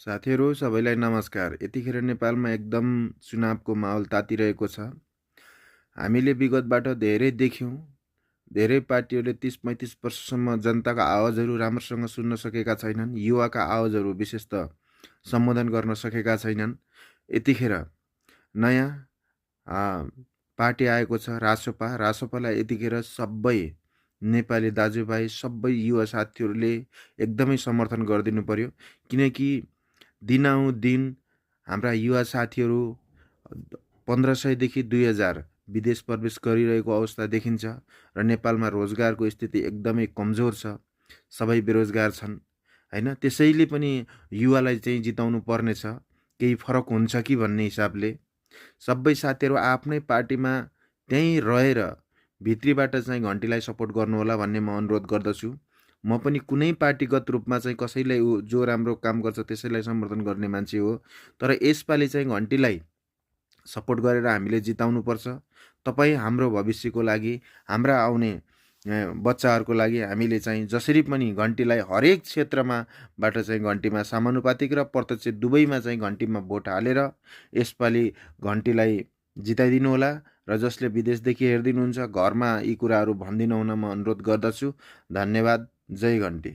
साथीहरू सबैलाई नमस्कार। यतिखेर नेपालमा एकदम चुनावको माहौल तातिरहेको छ। हामीले विगतबाट धेरै देख्यौँ। धेरै पार्टीहरूले 30-35 वर्षसम्म जनताका आवाजहरू राम्रोसँग सुन्न सकेका छैनन्। युवाका आवाजहरू विशेष त सम्बोधन गर्न सकेका छैनन्। यतिखेर नयाँ पार्टी आएको छ रासोपा। रासोपालाई यतिखेर सबै नेपाली दाजुभाइ, सबै युवा साथीहरूले एकदमै समर्थन गरिदिनु पर्यो। किनकि दिनानुदिन हाम्रा युवा साथीहरू 1500 देखि 2000 विदेश प्रवेश गरिरहेको अवस्था देखिन्छ र नेपालमा रोजगारको स्थिति एकदमै कमजोर छ। सबै बेरोजगार छन् हैन। त्यसैले पनि युवालाई चाहिँ जिताउनु पर्नेछ। केही फरक हुन्छ कि भन्ने हिसाबले सबै साथीहरू आफ्नै पार्टीमा त्यहीँ रहेर भित्रीबाट चाहिँ घन्टीलाई सपोर्ट गर्नु होला भन्ने म अनुरोध गर्दछु। म पनि कुनै पार्टीगत रूपमा चाहिँ कसैलाई जो राम्रो काम गर्छ त्यसैलाई समर्थन गर्ने मान्छे हो। तर यसपालि चाहिँ घन्टीलाई सपोर्ट गरेर हामीले जिताउनुपर्छ। तपाईँ हाम्रो भविष्यको लागि, हाम्रा आउने बच्चाहरूको लागि हामीले चाहिँ जसरी पनि घन्टीलाई हरेक क्षेत्रमा बाट चाहिँ घन्टीमा समानुपातिक र प्रत्यक्ष दुवैमा चाहिँ घन्टीमा भोट हालेर यसपालि घन्टीलाई जिताइदिनु होला। र जसले विदेशदेखि हेरिदिनुहुन्छ घरमा यी कुराहरू भनिदिनु हुन म अनुरोध गर्दछु। धन्यवाद। जय घन्टी।